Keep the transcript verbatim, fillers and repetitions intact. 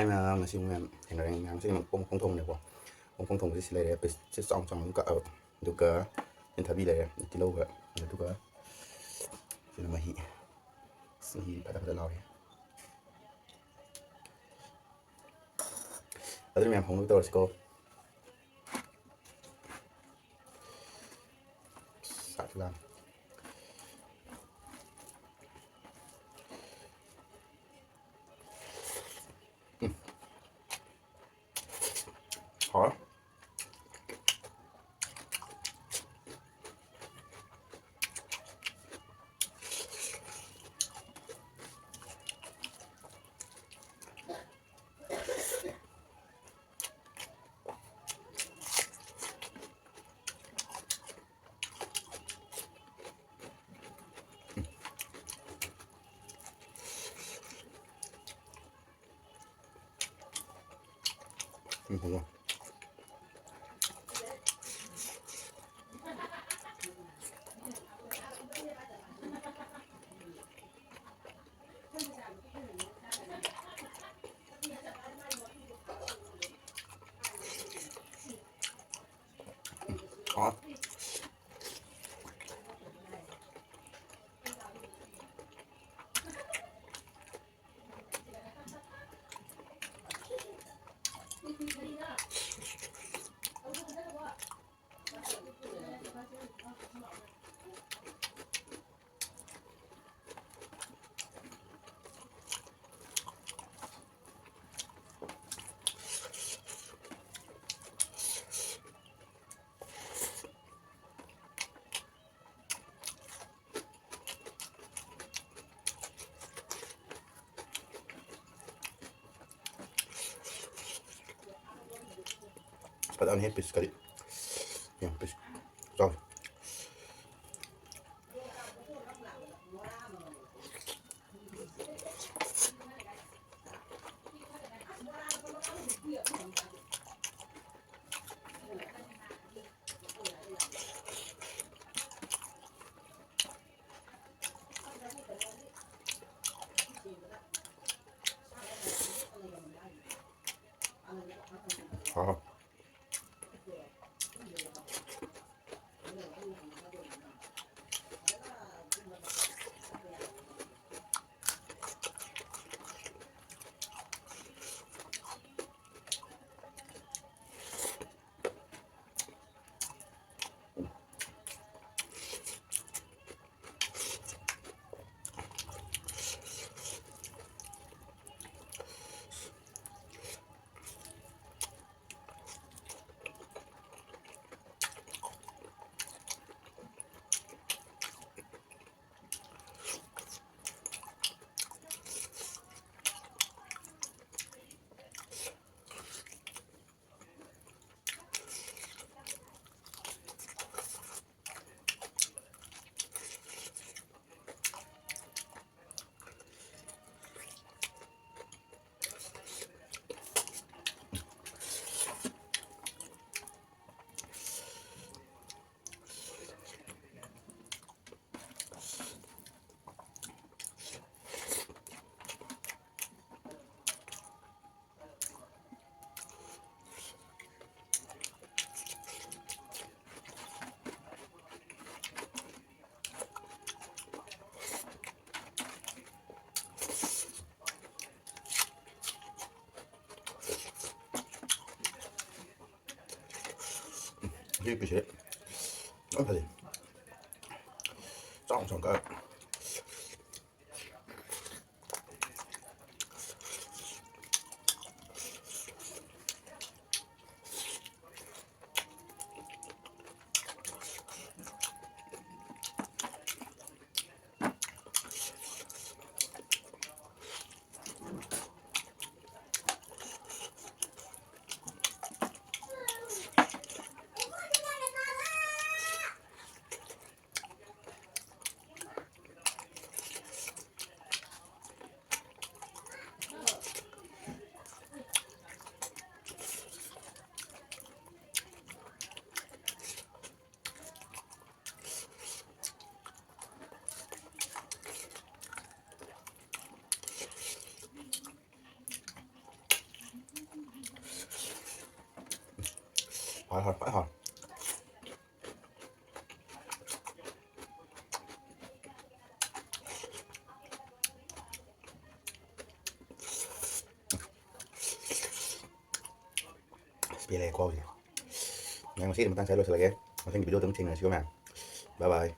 ꯃꯌꯥꯝ, ꯉꯁꯤ ꯃꯌꯥꯝ ꯊꯦꯡꯅꯔꯦ꯫ ꯃꯌꯥꯝꯁꯦ ꯃꯈꯣꯡ ꯃꯈꯣꯡ ꯊꯣꯡꯕꯅꯦꯀꯣ꯫ ꯃꯈꯣꯡ ꯊꯣꯡꯕꯁꯦ ꯁꯤ ꯂꯩꯔꯦ, ꯄꯤꯁꯁꯦ ꯆꯥꯎ ꯆꯥꯎꯅ ꯑꯗꯨꯝ ꯀꯛꯑꯕ꯫ ꯑꯗꯨꯒ ꯁꯤꯅ ꯊꯕꯤ ꯂꯩꯔꯦ, ꯇꯤꯜꯍꯧꯒ꯫ ꯑꯗꯨꯒ ꯁꯤꯅ ꯃꯍꯤ꯫ ꯑꯁ, ꯃꯍꯤ ꯐꯖ ꯐꯖ ꯂꯥꯎꯔꯦ꯫ ꯑꯗꯨꯅ ꯃꯌꯥꯝ ꯍꯧꯅꯕ ꯇꯧꯔꯁꯤꯀꯣ꯫ ꯆꯥꯛ ꯂꯥꯝꯃꯦ꯫ ꯎꯝ꯫ ꯍꯥꯎꯔꯦ꯫ ꯎꯝ, ꯍꯥꯎꯋꯦ꯫ ꯎꯝ, ꯍꯥꯎꯋꯦ꯫ ꯐꯖꯅ ꯍꯦꯛ ꯄꯤꯁ ꯀꯔꯤ ꯌꯥꯝ ꯄꯤꯁ ꯆꯥꯎ꯫ ꯍꯥꯎ꯫ ꯁꯤ ꯄꯤꯁꯦ ꯌꯥꯝ ꯐꯖꯩ꯫ ꯆꯥꯎ ꯆꯥꯎ ꯀꯛꯑꯒ꯫ ꯍꯥꯎꯔꯦ, ꯍꯥꯎꯔꯦ, ꯐꯖꯅ ꯍꯥꯎꯔꯦ꯫ ꯑꯁ, ꯄꯦꯜꯂꯦ ꯈꯨꯍꯥꯎꯁꯤꯗꯤ꯫ ꯃꯌꯥꯝ, ꯉꯁꯤꯒꯤꯗꯤ ꯃꯇꯥꯡ ꯁ꯭ꯋꯥꯏꯗ ꯂꯣꯏꯁꯤꯜꯂꯒꯦ꯫ ꯃꯊꯪꯒꯤ video ꯗ ꯑꯃꯨꯛ ꯊꯦꯡꯅꯔꯁꯤꯀꯣ ꯃꯌꯥꯝ꯫ Bye bye꯫